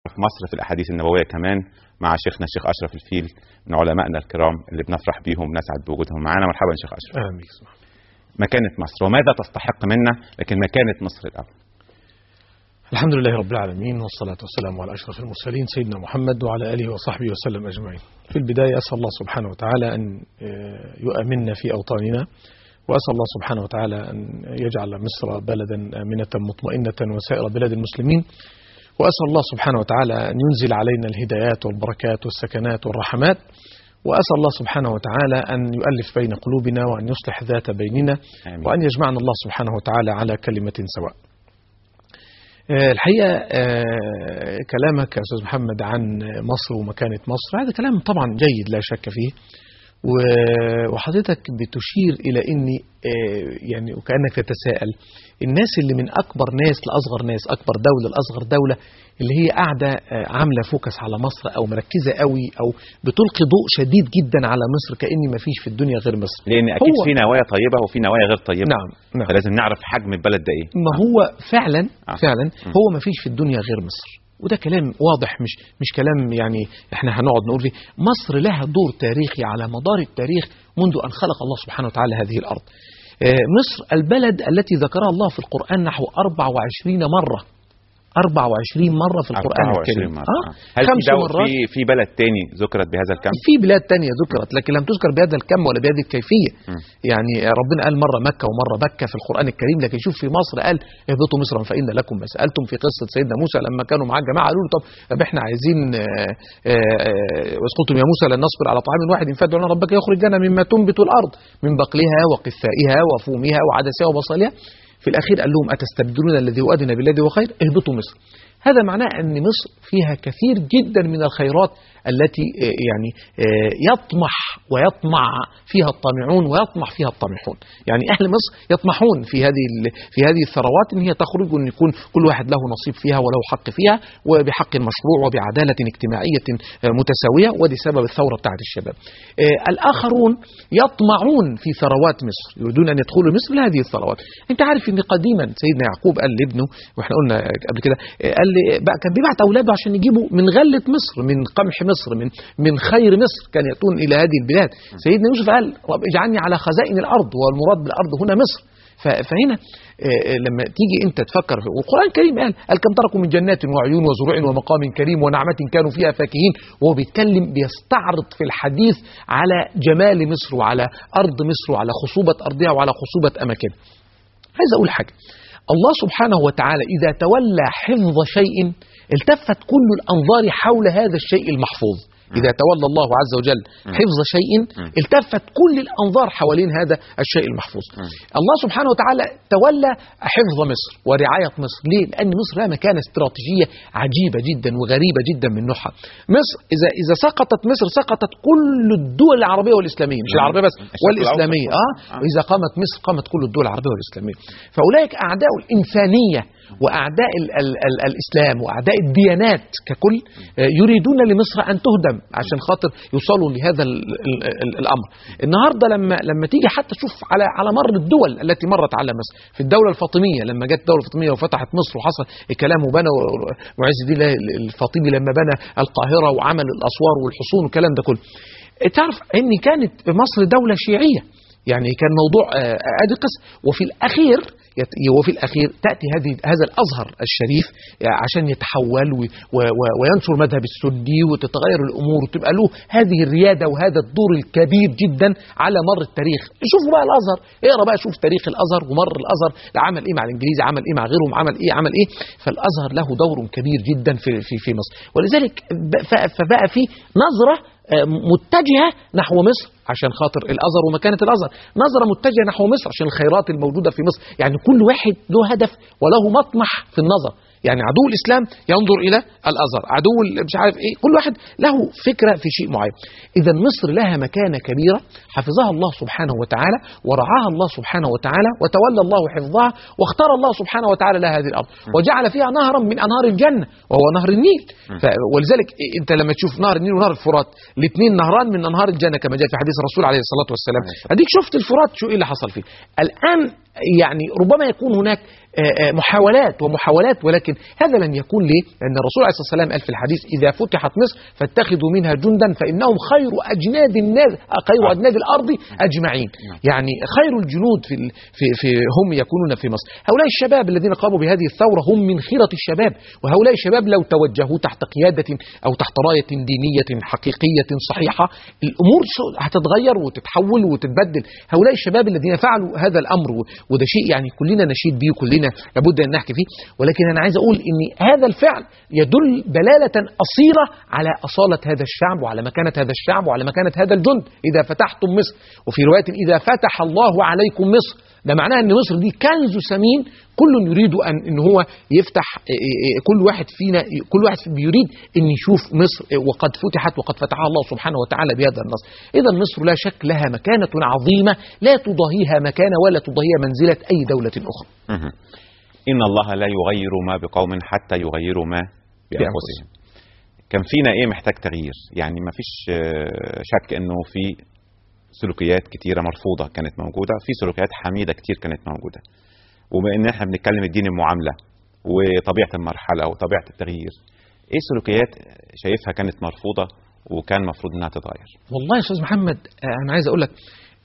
في مصر في الأحاديث النبوية كمان مع شيخنا الشيخ أشرف الفيل من علمائنا الكرام اللي بنفرح بيهم ونسعد بوجودهم معانا. مرحبا شيخ أشرف. أهلا بك. مكانة مصر وماذا تستحق منا، لكن مكانة مصر الأول. الحمد لله رب العالمين، والصلاة والسلام على أشرف المرسلين سيدنا محمد وعلى آله وصحبه وسلم أجمعين. في البداية أسأل الله سبحانه وتعالى أن يؤمننا في أوطاننا، وأسأل الله سبحانه وتعالى أن يجعل مصر بلدا آمنة مطمئنة وسائر بلاد المسلمين، وأسأل الله سبحانه وتعالى أن ينزل علينا الهدايات والبركات والسكنات والرحمات، وأسأل الله سبحانه وتعالى أن يؤلف بين قلوبنا وأن يصلح ذات بيننا، آمين. وأن يجمعنا الله سبحانه وتعالى على كلمة سواء. الحقيقة كلامك يا أستاذ محمد عن مصر ومكانة مصر هذا كلام طبعا جيد لا شك فيه، وحضرتك بتشير إلى أني يعني وكأنك تتساءل الناس اللي من أكبر ناس لأصغر ناس، أكبر دولة لأصغر دولة، اللي هي قاعدة عاملة focus على مصر أو مركزة قوي أو بتلقي ضوء شديد جدا على مصر كأن ما فيش في الدنيا غير مصر. لأن أكيد في نوايا طيبة وفي نوايا غير طيبة. نعم نعم. فلازم نعرف حجم البلد ده إيه. ما هو فعلا فعلا هو ما فيش في الدنيا غير مصر، وده كلام واضح، مش كلام يعني احنا هنقعد نقول فيه. مصر لها دور تاريخي على مدار التاريخ منذ أن خلق الله سبحانه وتعالى هذه الأرض. مصر البلد التي ذكرها الله في القرآن نحو 24 مرة، 24 مرة في القرآن الكريم. هل في بلد تاني ذكرت بهذا الكم؟ في بلاد تانية ذكرت لكن لم تذكر بهذا الكم ولا بهذه الكيفية. يعني ربنا قال مرة مكة ومرة بكة في القرآن الكريم، لكن شوف في مصر قال اهبطوا مصرا فإن لكم ما سألتم. في قصة سيدنا موسى لما كانوا معاه جماعة قالوا له طب احنا عايزين واسقطتم يا موسى لن نصبر على طعام واحد فادع لنا ربك يخرج لنا مما تنبت الأرض من بقلها وقثائها وفومها وعدسها وبصلها. في الأخير قال لهم أتستبدلون الذي هو أدنى بالذي هو خير، اهبطوا مصر. هذا معناه أن مصر فيها كثير جدا من الخيرات التي يعني يطمح ويطمع فيها الطامعون ويطمح فيها الطامحون. يعني أهل مصر يطمحون في هذه الثروات أن هي تخرج وأن يكون كل واحد له نصيب فيها وله حق فيها وبحق مشروع وبعدالة اجتماعية متساوية، ودي سبب الثورة بتاعت الشباب. الآخرون يطمعون في ثروات مصر، يريدون أن يدخلوا مصر لهذه الثروات. أنت عارف أن قديما سيدنا يعقوب قال لابنه، وإحنا قلنا قبل كده، قال كان بيبعت أولاده عشان يجيبوا من غلة مصر، من قمح مصر، من خير مصر، كان يأتون إلى هذه البلاد. سيدنا يوسف قال رب اجعلني على خزائن الأرض، والمراد بالأرض هنا مصر. فهنا لما تيجي أنت تفكر، والقرآن الكريم قال كم تركوا من جنات وعيون وزروع ومقام كريم ونعمة كانوا فيها فاكهين، وهو بيتكلم بيستعرض في الحديث على جمال مصر وعلى أرض مصر وعلى خصوبة أرضها وعلى خصوبة أماكنها. عايز أقول حاجة، الله سبحانه وتعالى إذا تولى حفظ شيء التفت كل الأنظار حول هذا الشيء المحفوظ. إذا تولى الله عز وجل حفظ شيء التفت كل الأنظار حوالين هذا الشيء المحفوظ. الله سبحانه وتعالى تولى حفظ مصر ورعاية مصر. ليه؟ لأن مصر لها مكانة استراتيجية عجيبة جدا وغريبة جدا من نوعها. مصر إذا سقطت مصر سقطت كل الدول العربية والإسلامية، مش العربية بس والإسلامية. وإذا قامت مصر قامت كل الدول العربية والإسلامية. فأولئك أعداء الإنسانية وأعداء الإسلام وأعداء الديانات ككل يريدون لمصر أن تهدم عشان خاطر يوصلوا لهذا الأمر. النهاردة لما تيجي حتى تشوف على مر الدول التي مرت على مصر، في الدولة الفاطمية لما جت الدولة الفاطمية وفتحت مصر وحصل الكلام وبنى معز الدين الفاطمي لما بنى القاهرة وعمل الأسوار والحصون والكلام ده كله، تعرف إن كانت مصر دولة شيعية، يعني كان موضوع ادي قصة. وفي الأخير تأتي هذا الأزهر الشريف عشان يتحول وينشر مذهب السني وتتغير الأمور وتبقى له هذه الريادة وهذا الدور الكبير جدا على مر التاريخ. شوفوا بقى الأزهر، اقرأ بقى شوف تاريخ الأزهر ومر الأزهر، عمل إيه مع الإنجليز، عمل إيه مع غيرهم، عمل إيه عمل إيه. فالأزهر له دور كبير جدا في في في مصر، ولذلك فبقى في نظرة متجهة نحو مصر عشان خاطر الأزهر ومكانة الأزهر، نظرة متجهة نحو مصر عشان الخيرات الموجودة في مصر. يعني كل واحد له هدف وله مطمح في النظر. يعني عدو الإسلام ينظر إلى الأزهر، عدو مش عارف إيه، كل واحد له فكرة في شيء معين. إذا مصر لها مكانة كبيرة حفظها الله سبحانه وتعالى ورعاها الله سبحانه وتعالى وتولى الله حفظها، واختار الله سبحانه وتعالى لها هذه الأرض وجعل فيها نهرا من أنهار الجنة وهو نهر النيل. ولذلك أنت لما تشوف نهر النيل ونهر الفرات الاثنين نهران من أنهار الجنة كما جاء في حديث الرسول عليه الصلاة والسلام. أديك شفت الفرات شو إيه اللي حصل فيه الآن. يعني ربما يكون هناك محاولات ومحاولات، ولكن ولكن هذا لن يكون. ليه؟ لأن الرسول عليه الصلاة والسلام قال في الحديث: إذا فتحت مصر فاتخذوا منها جندا فإنهم خير أجناد الناس، خير أجناد الأرض أجمعين. يعني خير الجنود في في في هم يكونون في مصر. هؤلاء الشباب الذين قاموا بهذه الثورة هم من خيرة الشباب، وهؤلاء الشباب لو توجهوا تحت قيادة أو تحت راية دينية حقيقية صحيحة الأمور هتتغير وتتحول وتتبدل. هؤلاء الشباب الذين فعلوا هذا الأمر، وده شيء يعني كلنا نشيد به وكلنا لابد أن نحكي فيه، ولكن أنا عايز أقول إن هذا الفعل يدل دلالة أصيلة على أصالة هذا الشعب وعلى مكانة هذا الشعب وعلى مكانة هذا الجند. إذا فتحتم مصر، وفي رواية إذا فتح الله عليكم مصر، ده معناه أن مصر دي كنز ثمين، كل يريد أن هو يفتح، كل واحد فينا، كل واحد بيريد أن يشوف مصر وقد فتحت وقد فتحها الله سبحانه وتعالى بهذا النصر. إذا مصر لا شك لها مكانة عظيمة لا تضاهيها مكانة ولا تضاهيها منزلة أي دولة أخرى. إن الله لا يغير ما بقوم حتى يغيروا ما بأنفسهم. كان فينا إيه محتاج تغيير؟ يعني ما فيش شك إنه في سلوكيات كتيرة مرفوضة كانت موجودة، في سلوكيات حميدة كتير كانت موجودة. وبما إن إحنا بنتكلم الدين المعاملة وطبيعة المرحلة وطبيعة التغيير، إيه سلوكيات شايفها كانت مرفوضة وكان مفروض إنها تتغير؟ والله يا أستاذ محمد، أنا عايز أقول لك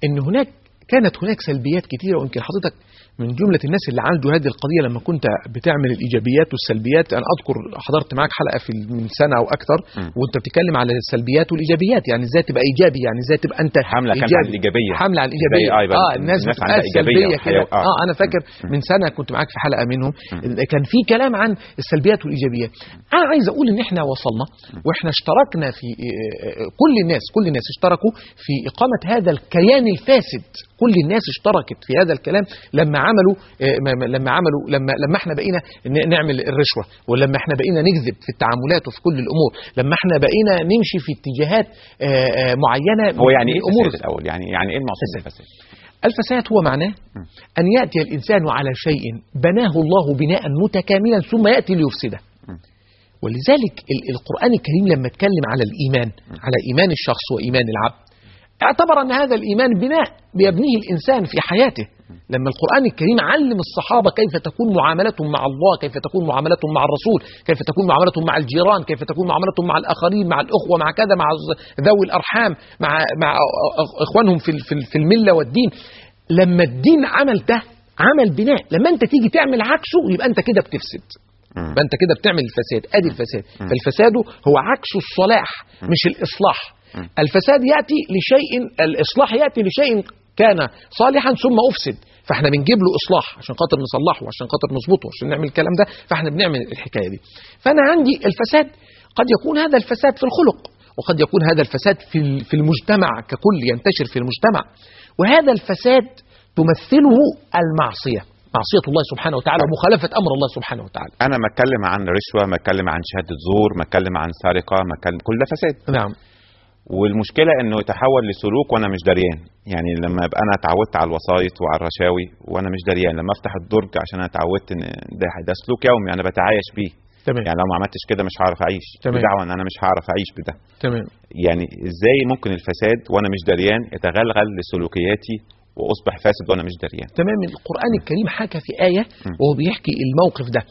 إن هناك كانت هناك سلبيات كتيرة، ويمكن حضرتك من جملة الناس اللي عالجوا هذه القضية لما كنت بتعمل الإيجابيات والسلبيات. أنا أذكر حضرت معاك حلقة في من سنة أو أكثر وأنت بتتكلم على السلبيات والإيجابيات، يعني إزاي تبقى إيجابي، يعني إزاي تبقى أنت حملة كانت على الإيجابية، حملة على الإيجابية. الناس عندها إيجابية كده. أنا فاكر من سنة كنت معاك في حلقة منهم كان في كلام عن السلبيات والإيجابيات. أنا عايز أقول إن إحنا وصلنا وإحنا اشتركنا في كل الناس اشتركوا في إقامة هذا الكيان الفاسد. كل الناس اشتركت في هذا الكلام لما عملوا لما عملوا لما لما احنا بقينا نعمل الرشوة، ولما احنا بقينا نكذب في التعاملات وفي كل الامور، لما احنا بقينا نمشي في اتجاهات معينة. هو يعني ايه الفساد الاول؟ يعني ايه المقصود بالفساد؟ الفساد هو معناه ان ياتي الانسان على شيء بناه الله بناء متكاملا ثم ياتي ليفسده. ولذلك القرآن الكريم لما اتكلم على الإيمان، على إيمان الشخص وإيمان العبد، اعتبر أن هذا الإيمان بناء بيبنيه الإنسان في حياته. لما القرآن الكريم علم الصحابة كيف تكون معاملتهم مع الله، كيف تكون معاملتهم مع الرسول، كيف تكون معاملتهم مع الجيران، كيف تكون معاملتهم مع الآخرين، مع الأخوة، مع كذا، مع ذوي الأرحام، مع إخوانهم في الملة والدين. لما الدين عمل ده، عمل بناء. لما أنت تيجي تعمل عكسه يبقى أنت كده بتفسد، يبقى أنت كده بتعمل الفساد. أدي الفساد. فالفساد هو عكس الصلاح مش الإصلاح. الفساد يأتي لشيء، الإصلاح يأتي لشيء كان صالحا ثم أفسد، فاحنا بنجيب له إصلاح عشان خاطر نصلحه، عشان خاطر نظبطه، عشان نعمل الكلام ده، فاحنا بنعمل الحكاية دي. فأنا عندي الفساد قد يكون هذا الفساد في الخلق، وقد يكون هذا الفساد في المجتمع ككل، ينتشر في المجتمع. وهذا الفساد تمثله المعصية، معصية الله سبحانه وتعالى ومخالفة أمر الله سبحانه وتعالى. أنا ما أتكلم عن رشوة، ما أتكلم عن شهادة زور، ما أتكلم عن سرقة، ما أتكلم، كل ده فساد. نعم. والمشكلة إنه يتحول لسلوك وأنا مش دريان. يعني لما أبقى أنا اتعودت على الوسايط وعلى الرشاوي وأنا مش دريان، لما أفتح الدرج عشان أنا اتعودت إن ده سلوك يومي أنا بتعايش بيه. تمام. يعني لو ما عملتش كده مش هعرف أعيش. بدعوى إن أنا مش هعرف أعيش بده. تمام. يعني إزاي ممكن الفساد وأنا مش دريان يتغلغل لسلوكياتي وأصبح فاسد وأنا مش دريان؟ تمام. القرآن الكريم حكى في آية وهو بيحكي الموقف ده،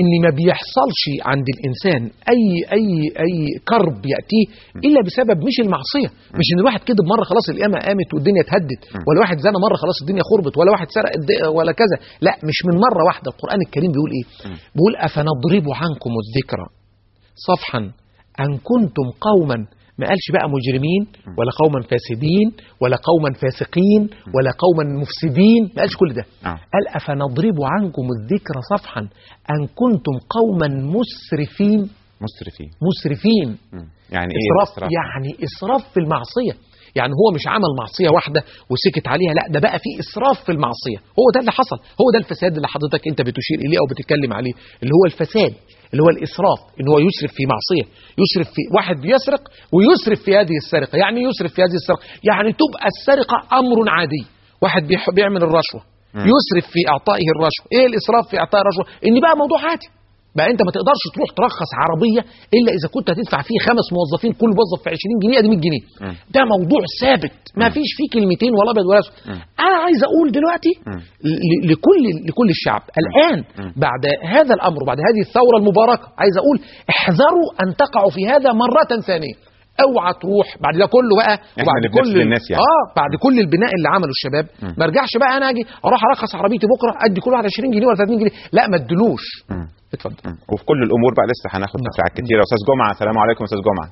إن ما بيحصلش عند الإنسان أي أي أي كرب يأتيه إلا بسبب مش المعصية، مش إن الواحد كذب مرة خلاص القيامة قامت والدنيا اتهدت، ولا واحد زنى مرة خلاص الدنيا خربت، ولا واحد سرق ولا كذا، لا، مش من مرة واحدة. القرآن الكريم بيقول إيه؟ بيقول أفنضرب عنكم الذكرى صفحا أن كنتم قوما، ما قالش بقى مجرمين ولا قوما فاسدين ولا قوما فاسقين ولا قوما مفسدين، ما قالش كل ده. قال أفنضرب عنكم الذكر صفحا أن كنتم قوما مسرفين. مسرفين. مسرفين يعني إيه إسراف؟ يعني إسراف في المعصية. يعني هو مش عمل معصية واحدة وسكت عليها، لا، ده بقى في إسراف في المعصية. هو ده اللي حصل، هو ده الفساد اللي حضرتك أنت بتشير إليه أو بتتكلم عليه، اللي هو الفساد، اللي هو الإسراف، إن هو يسرف في معصية، يسرف في واحد بيسرق ويسرف في هذه السرقة. يعني يسرف في هذه السرقة، يعني تبقى السرقة أمر عادي. واحد بيعمل الرشوة، يسرف في إعطائه الرشوة. إيه الإسراف في إعطاء الرشوة؟ إن بقى موضوع عادي. بقى انت ما تقدرش تروح ترخص عربية الا اذا كنت هتدفع فيه 5 موظفين كل موظف في 20 جنيه، ادي 100 جنيه. ده موضوع ثابت ما فيش فيه كلمتين ولا ابيض ولا اسود. انا عايز اقول دلوقتي لكل الشعب الان بعد هذا الامر وبعد هذه الثورة المباركة، عايز اقول احذروا ان تقعوا في هذا مرة ثانية. اوعى تروح بعد ده كله بقى، وبعد كل الناس يعني. بعد كل البناء اللي عمله الشباب، ما ارجعش بقى انا اجي اروح ارخص عربيتي بكره ادي كل واحد 20 جنيه ولا 30 جنيه، لا ما ادلوش. اتفضل. وفي كل الامور بقى لسه هناخد ساعات كتيرة. استاذ جمعه، السلام عليكم. استاذ جمعه.